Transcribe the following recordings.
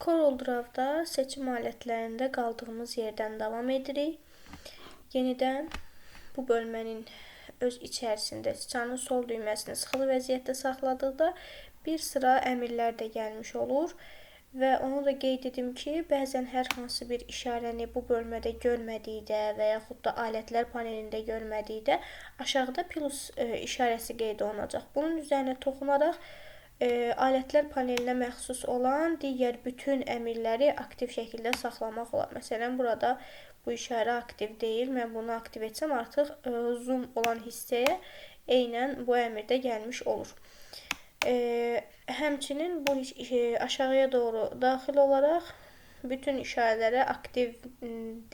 CorelDRAW-da seçim alətlərində qaldığımız yerdən davam edirik. Yenidən bu bölmənin öz içərisində siçanın sol düyməsini sıxılı vəziyyətdə saxladıqda bir sıra əmrlər də gəlmiş olur. Və onu da qeyd edim ki, bəzən hər hansı bir işarəni bu bölmədə görmədikdə və yaxud da alətlər panelində görmədikdə aşağıda plus işarəsi qeyd olunacaq. Bunun üzərinə toxunaraq alətlər panelinə məxsus olan digər bütün əmrləri aktiv şəkildə saxlamaq olar. Məsələn, burada bu işarə aktiv deyil. Mən bunu aktiv etsəm, artıq zoom olan hissəyə eynən bu əmrdə gəlmiş olur. Həmçinin bu aşağıya doğru daxil olaraq bütün işarələrə aktiv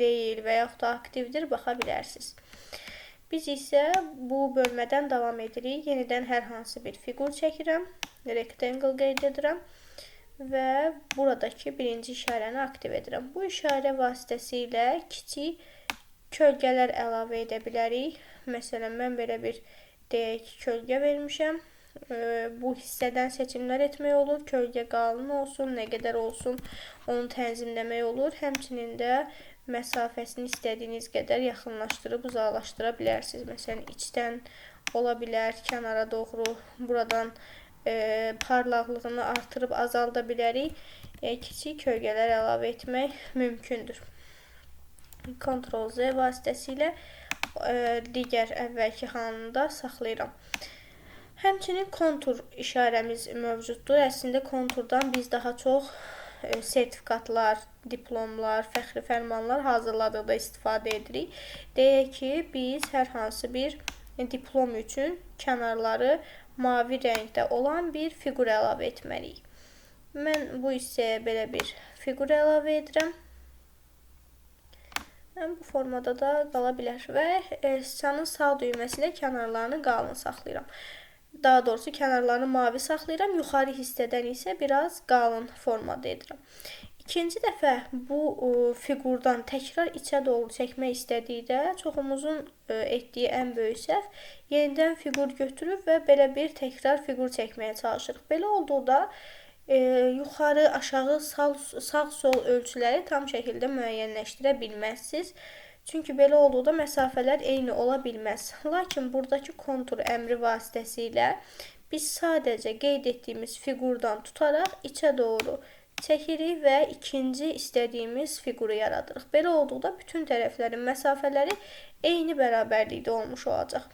deyil və yaxud da aktivdir baxa bilərsiniz. Biz isə bu bölmədən davam edirik. Yenidən hər hansı bir fiqur çəkirəm. Rectangle qeyd edirəm və buradakı birinci işarəni aktiv edirəm. Bu işarə vasitəsilə kiçik kölgələr əlavə edə bilərik. Məsələn, mən belə bir deyək ki, kölgə vermişəm. Bu hissədən seçimlər etmək olur. Kölgə qalın olsun, nə qədər olsun, onu tənzimləmək olur. Həmçinin də məsafəsini istədiyiniz qədər yaxınlaşdırıb uzaqlaşdıra bilərsiniz. Məsələn, içdən ola bilər, kənara doğru buradan parlaqlığını artırıb azalda bilərik. Kiçik kölgələr əlavə etmək mümkündür. Ctrl Z vasitəsilə digər əvvəlki halında saxlayıram. Həmçinin kontur işarəmiz mövcuddur. Əslində konturdan biz daha çox sertifikatlar, diplomlar, fəxri fərmanlar hazırladıqda istifadə edirik. Deyək ki, biz hər hansı bir diplom üçün kənarları mavi rəngdə olan bir fiqur əlavə etməliyik. Mən bu hissəyə belə bir fiqur əlavə edirəm. Bu formada da qala bilər və siçanın sağ düyməsi ilə kənarlarını qalın saxlayıram. Daha doğrusu kənarlarını mavi saxlayıram. Yuxarı hissədən isə biraz qalın formada edirəm. İkinci dəfə bu fiqurdan təkrar içə doğru çəkmək istədikdə çoxumuzun etdiyi ən böyük səhv yenidən fiqur götürüb və belə bir təkrar fiqur çəkməyə çalışırıq. Belə olduqda yuxarı, aşağı, sağ-sol ölçüləri tam şəkildə müəyyənləşdirə bilməzsiniz. Çünki belə olduqda məsafələr eyni ola bilməz. Lakin buradakı kontur əmri vasitəsilə biz sadəcə qeyd etdiyimiz fiqurdan tutaraq içə doğru çəkirik və ikinci istədiyimiz fiquru yaradırıq. Belə olduqda bütün tərəflərin məsafələri eyni bərabərlikdə olmuş olacaq.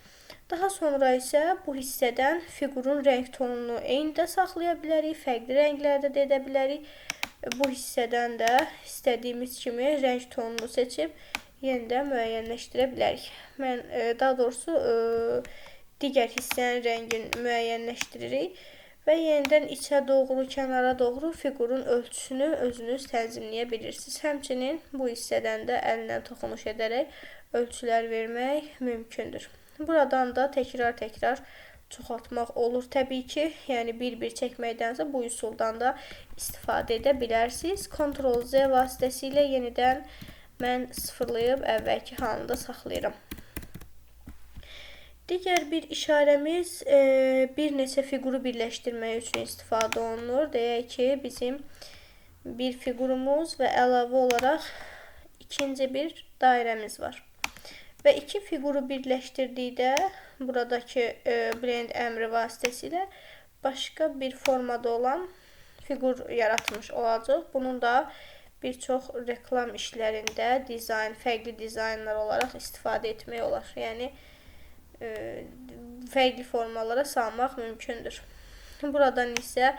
Daha sonra isə bu hissədən fiqurun rəng tonunu eyni də saxlaya bilərik, fərqli rənglərdə də edə bilərik. Bu hissədən də istədiyimiz kimi rəng tonunu seçib yenidən müəyyənləşdirə bilərik. Mən daha doğrusu digər hissənin rəngini müəyyənləşdiririk və yenidən içə doğru, kənara doğru fiqurun ölçüsünü özünüz tənzimləyə bilirsiniz. Həmçinin bu hissədən də əllə toxunuş edərək ölçülər vermək mümkündür. Buradan da təkrar-təkrar çoxaltmaq olur təbii ki. Yəni bir-bir çəkməkdənsə bu üsuldan da istifadə edə bilərsiniz. Ctrl Z vasitəsilə yenidən mən sıfırlayıb əvvəlki halında saxlayıram. Digər bir işarəmiz bir neçə fiquru birləşdirmək üçün istifadə olunur. Deyək ki, bizim bir fiqurumuz və əlavə olaraq ikinci bir dairəmiz var. Və iki fiquru birləşdirdikdə buradakı blend əmri vasitəsilə başqa bir formada olan fiqur yaratmış olacaq. Bunun da bir çox reklam işlərində dizayn, fərqli dizaynlar olaraq istifadə etmək olar. Yəni, fərqli formalara salmaq mümkündür. Buradan isə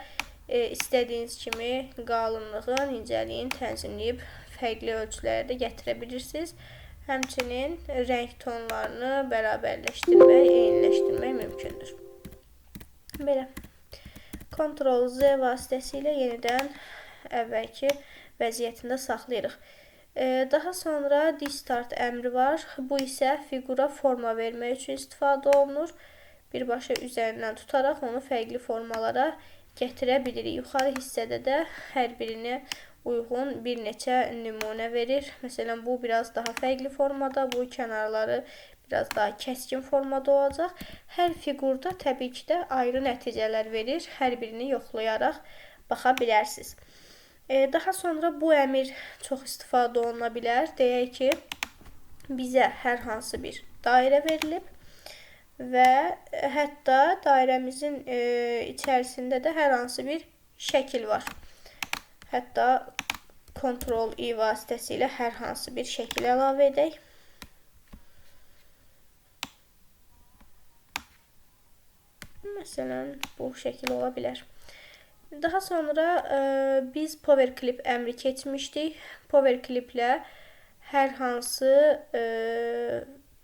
istədiyiniz kimi qalınlığın, incəliyin tənzimləyib fərqli ölçülərə də gətirə bilirsiniz. Həmçinin rəng tonlarını bərabərləşdirmək, eyniləşdirmək mümkündür. Belə. Ctrl Z vasitəsilə yenidən əvvəlki vəziyyətində saxlayırıq. Daha sonra distort əmri var. Bu isə fiqura forma vermək üçün istifadə olunur. Birbaşa üzərindən tutaraq onu fərqli formalara gətirə bilirik. Yuxarı hissədə də hər birinə uyğun bir neçə nümunə verir. Məsələn, bu biraz daha fərqli formada, bu kənarları biraz daha kəskin formada olacaq. Hər fiqurda təbii ki də ayrı nəticələr verir. Hər birini yoxlayaraq baxa bilərsiniz. Daha sonra bu əmir çox istifadə oluna bilər. Deyək ki, bizə hər hansı bir dairə verilib və hətta dairəmizin içərisində də hər hansı bir şəkil var. Hətta Ctrl I vasitəsilə hər hansı bir şəkil əlavə edək. Məsələn, bu şəkil ola bilər. Daha sonra biz Power Clip əmri keçmişdik. Power Clip-lə hər hansı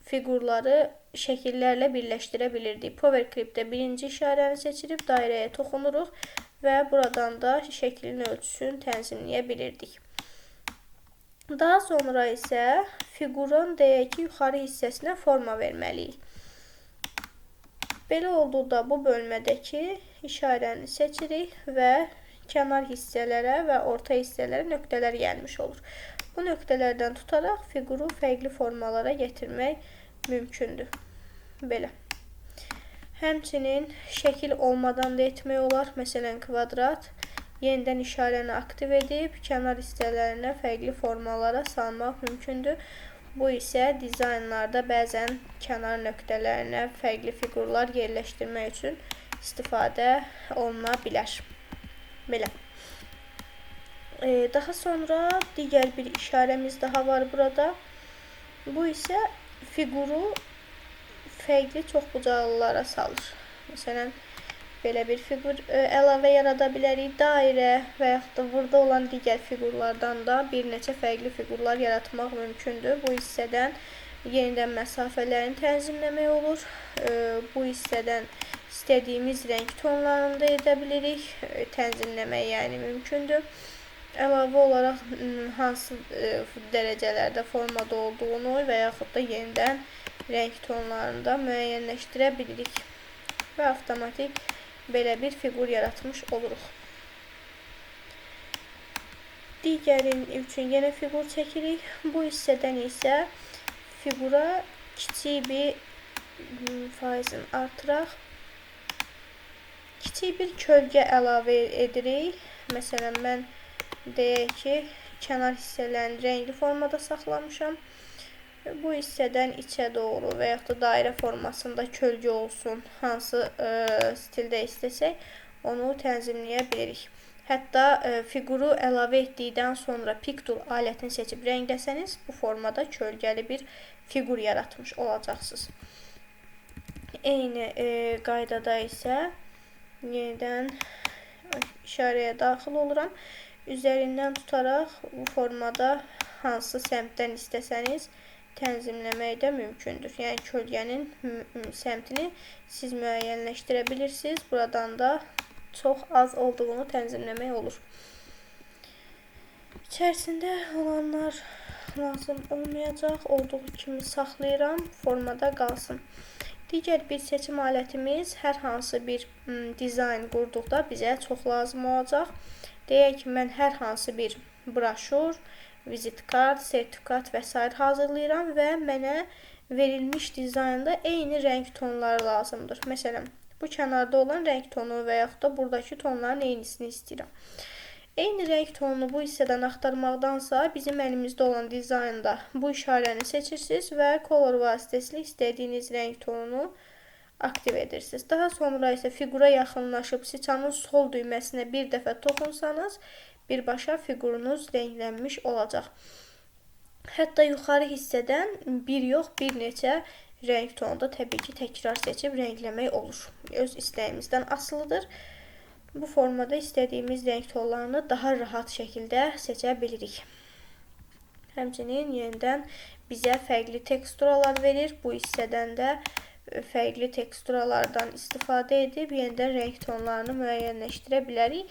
fiqurları şəkillərlə birləşdirə bilirdik. Power Clip-də birinci işarəni seçirib dairəyə toxunuruq və buradan da şəklin ölçüsünü tənzimləyə bilirdik. Daha sonra isə fiqurun deyək ki, yuxarı hissəsinə forma verməliyik. Belə olduqda bu bölmədəki işarəni seçirik və kənar hissələrə və orta hissələrə nöqtələr gəlmiş olur. Bu nöqtələrdən tutaraq fiquru fərqli formalara gətirmək mümkündür. Belə. Həmçinin şəkil olmadan da etmək olar. Məsələn, kvadrat. Yenidən işarəni aktiv edib kənar hissələrinə fərqli formalara salmaq mümkündür. Bu isə dizaynlarda bəzən kənar nöqtələrinə fərqli fiqurlar yerləşdirmək üçün istifadə oluna bilər. Belə. Daha sonra digər bir işarəmiz daha var burada. Bu isə fiquru fərqli çoxbucaqlılara salır. Məsələn, belə bir fiqur əlavə yarada bilərik. Dairə və yaxud da burada olan digər fiqurlardan da bir neçə fərqli fiqurlar yaratmaq mümkündür. Bu hissədən yenidən məsafələrini tənzimləmək olur. Bu hissədən istədiyimiz rəng tonlarını da edə bilirik. Tənzimləmək yəni mümkündür. Əlavə olaraq hansı dərəcələrdə formada olduğunu və yaxud da yenidən rəng tonlarını da müəyyənləşdirə bilirik və avtomatik belə bir fiqur yaratmış oluruq. Digərin üçün yenə fiqur çəkirik. Bu hissədən isə fiqura kiçik bir faizini artıraq. Kiçik bir kölgə əlavə edirik. Məsələn, mən deyək ki, kənar hissələrini rəngli formada saxlamışam. Bu hissədən içə doğru və yaxud da dairə formasında kölgə olsun, hansı stildə istəsək, onu tənzimləyə bilirik. Hətta fiquru əlavə etdikdən sonra Pick Tool alətini seçib rəngləsəniz, bu formada kölgəli bir fiqur yaratmış olacaqsınız. Eyni qaydada isə yenidən işarəyə daxil oluram. Üzərindən tutaraq bu formada hansı səmtdən istəsəniz tənzimləmək də mümkündür. Yəni kölgənin səmtini siz müəyyənləşdirə bilirsiniz. Buradan da çox az olduğunu tənzimləmək olur. İçərisində olanlar lazım olmayacaq. Olduğu kimi saxlayıram, formada qalsın. Digər bir seçim alətimiz hər hansı bir dizayn qurduqda bizə çox lazım olacaq. Deyək ki, mən hər hansı bir broşur, vizit kart, sertifikat və s. hazırlayıram və mənə verilmiş dizaynda eyni rəng tonları lazımdır. Məsələn, bu kənarda olan rəng tonu və yaxud da buradakı tonların eynisini istəyirəm. Eyni rəng tonunu bu hissədən axtarmaqdansa bizim əlimizdə olan dizaynda bu işarəni seçirsiniz və color vasitəsilə istədiyiniz rəng tonunu aktiv edirsiniz. Daha sonra isə fiqura yaxınlaşıb siçanın sol düyməsinə bir dəfə toxunsanız, birbaşa fiqurunuz rənglənmiş olacaq. Hətta yuxarı hissədən bir yox, bir neçə rəng tonu da təbii ki, təkrar seçib rəngləmək olur. Öz istəyimizdən asılıdır. Bu formada istədiyimiz rəng tonlarını daha rahat şəkildə seçə bilirik. Həmçinin yenidən bizə fərqli teksturalar verir. Bu hissədən də fərqli teksturalardan istifadə edib yenidən rəng tonlarını müəyyənləşdirə bilərik.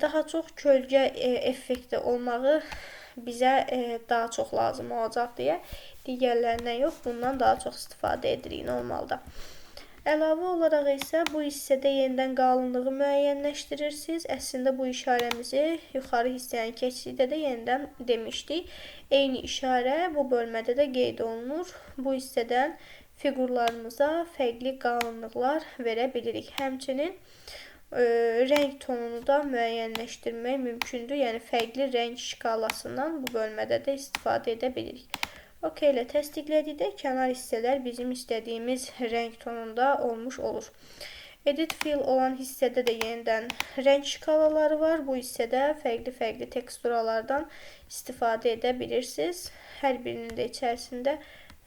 Daha çox kölgə effekti olmağı bizə daha çox lazım olacaq deyə digərlərindən yox, bundan daha çox istifadə edirik normalda. Əlavə olaraq isə bu hissədə yenidən qalınlığı müəyyənləşdirirsiniz. Əslində bu işarəmizi yuxarı hissəni keçdikdə də yenidən demişdik. Eyni işarə bu bölmədə də qeyd olunur. Bu hissədən fiqurlarımıza fərqli qalınlıqlar verə bilirik. Həmçinin Rəng tonunu da müəyyənləşdirmək mümkündür. Yəni fərqli rəng şkalasından bu bölmədə də istifadə edə bilirik. OK ilə təsdiqlədikdə kənar hissələr bizim istədiyimiz rəng tonunda olmuş olur. Edit Fill olan hissədə də yenidən rəng şkalaları var. Bu hissədə fərqli-fərqli teksturalardan istifadə edə bilirsiniz. Hər birinin də içərisində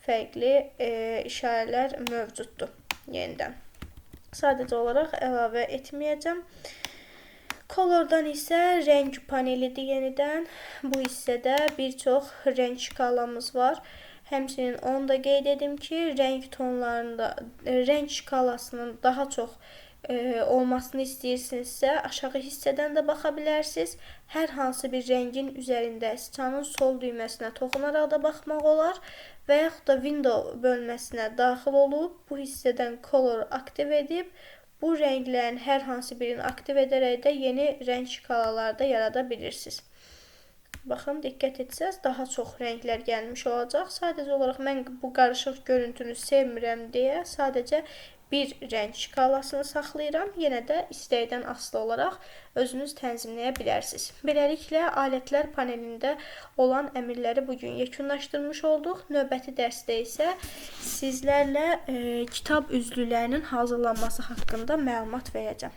fərqli işarələr mövcuddur yenidən. Sadəcə olaraq əlavə etməyəcəm. Color'dan isə rəng panelidir yenidən. Bu hissədə bir çox rəng şkalamız var. Həmçinin onu da qeyd edim ki, rəng tonlarında, rəng şkalasının daha çox olmasını istəyirsinizsə, aşağı hissədən də baxa bilərsiniz. Hər hansı bir rəngin üzərində siçanın sol düyməsinə toxunaraq da baxmaq olar və yaxud da Window bölməsinə daxil olub, bu hissədən Color aktiv edib, bu rənglərin hər hansı birini aktiv edərək də yeni rəng şkalaları da yarada bilirsiniz. Baxın, diqqət etsəz, daha çox rənglər gəlmiş olacaq. Sadəcə olaraq mən bu qarışıq görüntünü sevmirəm deyə sadəcə bir rəng şkalasını saxlayıram. Yenə də istəkdən asılı olaraq özünüz tənzimləyə bilərsiniz. Beləliklə, alətlər panelində olan əmrləri bugün yekunlaşdırmış olduq. Növbəti dərsdə isə sizlərlə kitab üzlülərinin hazırlanması haqqında məlumat verəcəm.